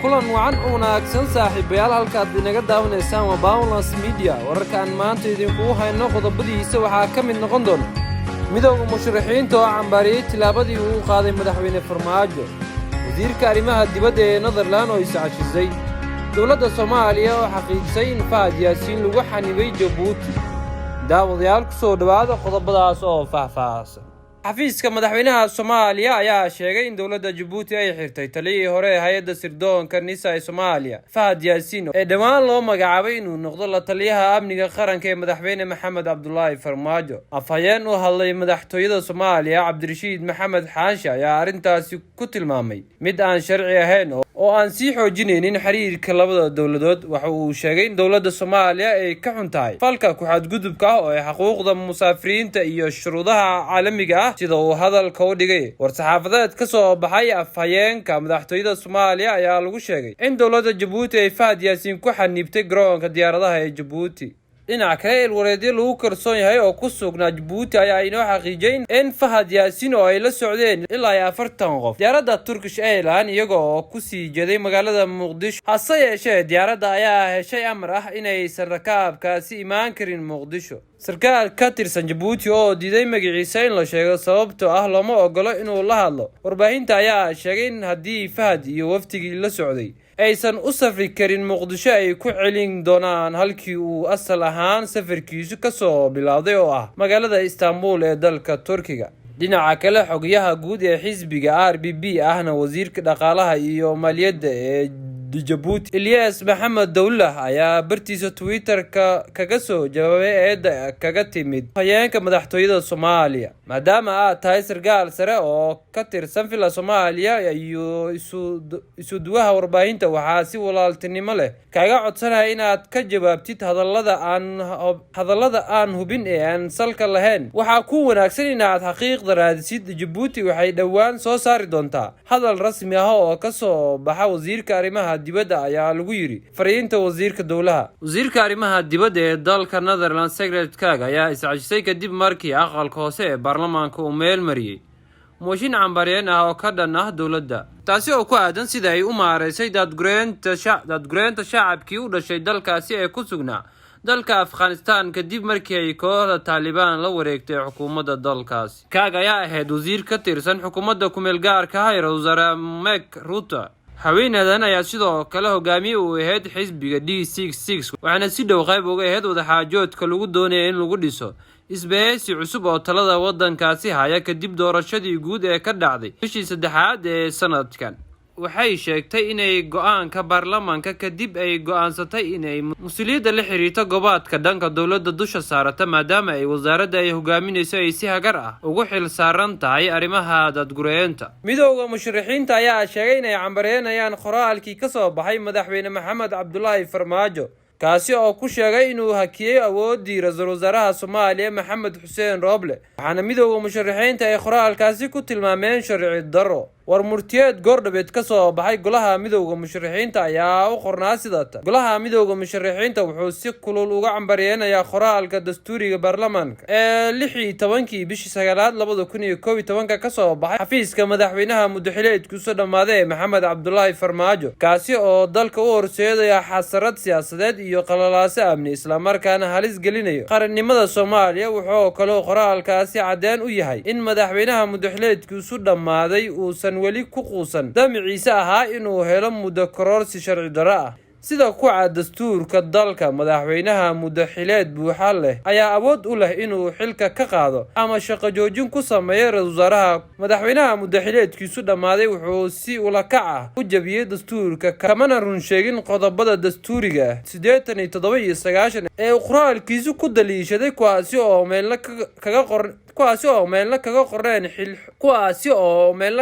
Kulan wacan u wanaagsan, saaxiibayaal. Halkaad inaga daawanaysaan waa Bowlas Media. Wararka aan maanta idinkugu hayno qodobadiisa waxaa ka mid noqon doona: Midowda Musharaxiinta oo cambaariyey tillaabadii uu qaaday Madaxweyne Farmaajo, wasiirka arrimaha dibadda ee Netherland oo iscashisay, dowladda Soomaaliya oo xaqiijisay in Fahad Yaasiin lagu xanibay Jabuuti. Daawadayaal, ku soo dhowaada qodobadaas oo faahfaahsan. Xafiiska madaxweynaha Soomaaliya ayaa sheegay in dowladda Jabuuti ay xirtay taliyihii hore ee hay-adda sirdoonka NISA ee Soomaaliya, Fahad Yaasiin, ee dhowaan loo magacaabay inuu noqdo la taliyaha amniga qaranka ee Madaxweyne Maxamed Cabdulaahi Farmaajo. Afhayeen u hadlay madaxtooyada Soomaaliya, Cabdirashiid Maxamed Xaashi, ayaa arrintaasi ku tilmaamay mid aan sharci ahayn oo aan sii xoojinaynin xiriirka labada dowladood. Waxa uu sheegay in dowladda Soomaaliya ay ka xun tahay falka ku-xadgudubka ah oo ay xuquuqda musaafiriinta iyo shuruudaha caalamiga ah, sida uu hadalka u dhigay. War-saxaafadeed ka soo baxay afhayeenka madaxtooyada Soomaaliya ayaa lagu sheegay in dowladda Jabuuti ay Fahad Yaasiin ku xaniibtay garoonka diyaaradaha ee Jabuuti. Dhinaca kale, ilwareedyo lagu kalsoon yahay oo ku sugnaa Jabuuti ayaa inoo xaqiijiyey in Fahad Yaasiin oo ay la socdeen ilaa iyo 40 qof diyaaradda Turkish Airline, iyaga oo kusii jeeday magaalada Muqdisho. Hase yeeshee, diyaaradda ayaa heshay amar ah inaysan rakaabkaasi imaan karin Muqdisho. Sarkaal ka tirsan Jabuuti oo diiday magaciisa in la sheego, sababtoo ah looma ogolo inuu la hadlo warbaahinta, ayaa sheegay in haddii Fahad iyo wafdigii la socday aysan u safri karin Muqdisho, ay ku celin doonaan halkii uu asal ahaan safarkiisu kasoo bilowday, oo ah magaalada Istanbul ee dalka Turkiga. Dhinaca kale, xoghayaha guud ee xisbiga RPP, ahna wasiirka dhaqaalaha iyo maaliyadda ee Jabuuti, Ilyas Maxamed Dowlah, ayaa bartiisa Twitter-ka kaga soo jawaabay eedda kaga timid afhayeenka madaxtooyada Soomaaliya. "Maadaama aad tahay sarkaal sare oo ka tirsan Villa Soomaaliya iyo isuduwaha warbaahinta, waxaa si walaaltinimo leh kaga codsanaya inaad ka jawaabtid hadallada aan hubin ee aan salka lahayn. Waxaa ku wanaagsan inaad xaqiiqda raadisid. Jabuuti waxay dhowaan soo saari doontaa hadal rasmi ah oo ka soo baxa wasiirka arrimaha dibadda," ayaa lagu yiri fariinta wasiirka dowlaha. Wasiirka arrimaha dibadda ee dalka Netherland, Sigrid Kaag, ayaa iscajisay kadib markii aqalka hoose ee baarlamaanka uu meel mariyey mooshin cambaareen ah oo ka dhan ah dowladda, taasi oo ku aadan sida ay u maareysay daadgureynta shacabkii u dhashay dalkaasi ee ku sugnaa dalka Afghanistan kadib markii ay kooxda Taalibaan la wareegtay xukuumadda dalkaasi. Kaag ayaa ahayd wasiir ka tirsan xukuumadda kumeel gaarka ah ee ra-iisul wasaare Mark Rutte. Haweeneydan ayaa sidoo kale hogaamiye u ahayd xisbiga D66, waxaana si dhow qayb uga ahayd wadaxaajoodka lagu doonaya in lagu dhiso isbahaysi cusub oo talada waddankaasi haya kadib doorashadii guud ee ka dhacday bishii saddexaad ee sanadkan. Waxay sheegtay inay go-aanka baarlamaanka kadib ay go-aansatay inay mas-uuliyadda la xiriirto gobaadka dhanka dowladda dusha saarata, maadaama ay wasaaradda ay hogaaminayso ay si hagar ah ugu xil saaran tahay arrimaha dadgureynta. Midowda Musharaxiinta ayaa sheegay inay cambareynayaan qoraalkii ka soo baxay Madaxweyne Maxamed Cabdulaahi Farmaajo, kaasi oo ku sheegay inuu hakiyey awooddii ra-iisul wasaaraha Soomaaliya, Maxamed Xuseen Rooble. Waxaana Midowda Musharaxiinta ay qoraalkaasi ku tilmaameen sharci darro. War murtiyeed goordhabeed ka soo baxay golaha Midowda Musharaxiinta ayaa u qornaa sidata: "Golaha Midowda Musharaxiinta wuxuu si kulul uga cambareynayaa qoraalka dastuuriga baarlamaanka ee 16-kii bishii sagaalaad 2011-ka kasoo baxay xafiiska madaxweynaha muddaxileedkuusoo dhammaaday ee Maxamed Cabdulaahi Farmaajo, kaasi oo dalka u horseedaya xasarad siyaasadeed iyo qalalaase amni, islamarkaana halis gelinayo qarannimada Soomaaliya. Wuxuu kaloo qoraalkaasi caddeen u yahay in madaxweynaha muddaxileedkiisu dhammaaday uusan weli ku quusan damiciisa ahaa inuu helo muddo kororsi sharci darro ah. Sida ku cad dastuurka dalka, madaxweynaha muddaxileed buuxa leh ayaa awood u leh inuu xilka ka qaado ama shaqo joojin ku sameeyo ra-iisul wasaaraha. Madaxweynaha muddaxileedkiisu dhammaaday wuxuu si ulakac ah u jabiyey dastuurka, kamana run sheegin qodobada dastuuriga ah 87 iyo 90 ee uu qoraalkiisu ku daliishaday, kuwaasi oo meelna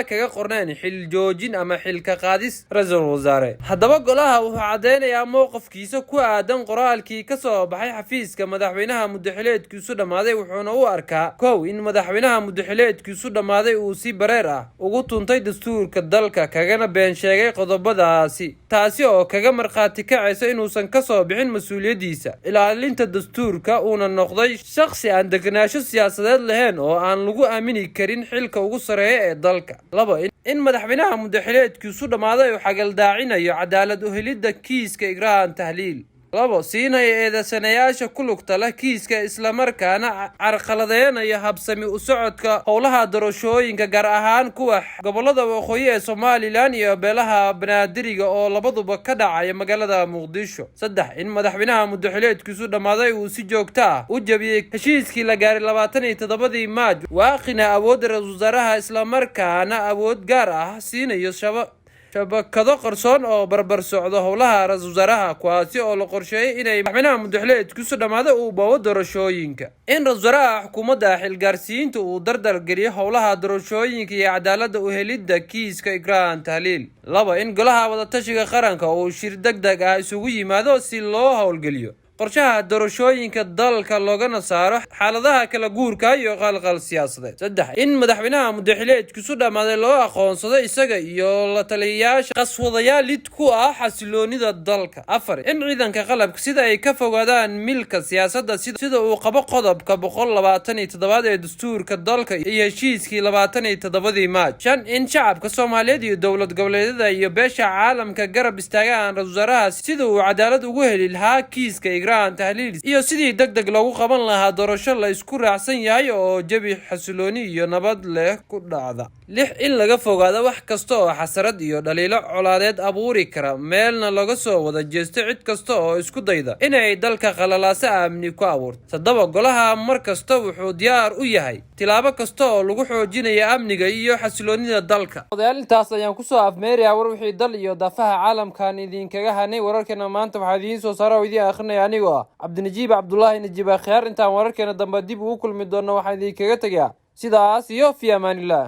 kaga qorneen xil joojin ama xilka qaadis ra-iisul wasaare. Haddaba, golaha wuxuu caddeynayaa mowqifkiisa ku aadan qoraalkii ka soo baxay xafiiska madaxweynaha muddaxileedkiisu dhammaaday, wuxuuna u arkaa: kow, in madaxweynaha muddaxileedkiisu dhammaaday uu si bareer ah ugu tuntay dastuurka dalka, kagana been sheegay qodobadaasi, taasi oo kaga markhaati kacaysa inuusan kasoo bixin mas-uuliyaddiisa ilaalinta dastuurka, uuna noqday shakhsi aan degenaansho siyaasadeed lahayn oo aan lagu aamini karin xilka ugu sarreeya ee dalka. Labo, In madaxweynaha muddaxileedkiisu dhammaaday uu xagaldaacinayo cadaalad u helidda kiiska Igraan Tahliil. 2, siinaya eedeysanayaasha ku lugta leh kiiska, islamarkaana carqaladeynaya habsami u socodka howlaha doorashooyinka, gaar ahaan kuwa gobolada waqooyi ee Somaliland iyo beelaha Banaadiriga oo labaduba ka dhacaya magaalada Muqdisho. 3, in madaxweynaha muddaxileedkiisu dhammaaday uu si joogto ah u jabiyey heshiiskii la gaaray 27-dii Maaj, waaqina awoodda ra-iisul wasaaraha, islamarkaana awood gaar ah siinayo shabakado qarsoon oo barbar socdo howlaha ra-iisul wasaaraha, kuwaasi oo la qorsheeyay inay madaxweynaha muddaxileedkiisu dhammaado uu boobo doorashooyinka. In ra-isul wasaaraha xukuumadda xilgaarsiinta uu dardar geliyo howlaha doorashooyinka iyo cadaaladda u helidda kiiska Igraan Tahliil. 2, in golaha wadatashiga qaranka uu shir deg deg ah isugu yimaado si loo howlgeliyo qorshaha doorashooyinka dalka, loogana saaro xaaladaha kala guurka iyo qalqal siyaasadeed. 3, in madaxweynaha muddaxileedkiisu dhammaaday loo aqoonsado isaga iyo la taliyayaasha qaswadayaal lid ku ah xasiloonida dalka. 4, in ciidanka qalabka sida ay ka fogaadaan milka siyaasadda, sida uu qabo qodobka 127aad ee dastuurka dalka iyo heshiiskii 27-dii Maaj. 5, in shacabka Soomaaliyeed iyo dowlad goboleedyada iyo beesha caalamka garab istaagaan ra-isul wasaaraha sida uu cadaalad ugu heli lahaa kiiska Igraan Tahliil iyo sidii deg deg loogu qaban lahaa doorasho la isku raacsan yahay oo jabi xasilooni iyo nabad leh ku dhacda. 6, in laga fogaado wax kasta oo xasarad iyo dhaliilo colaadeed abuuri kara, meelna laga soo wada jeesto cid kasta oo isku dayda inay dalka qalalaase amni ku abuurto. 7, golaha mar kasta wuxuu diyaar u yahay tilaabo kasta oo lagu xoojinayo amniga iyo xasiloonida dalka. Odayaal, intaas ayaan kusoo afmeerayaa war wixii dal iyo daafaha caalamkan idinkaga hanay. Wararkeena maanta waxaa idiin soo saara oo idiin akhrinaya anigoo ah Cabdinajiib Cabdulaahi Najiib Akhyaar. Intaan wararkeena dambe dib ugu kulmi doonno, waxaan idinkaga tegayaa sidaas iyo fi amaanillah.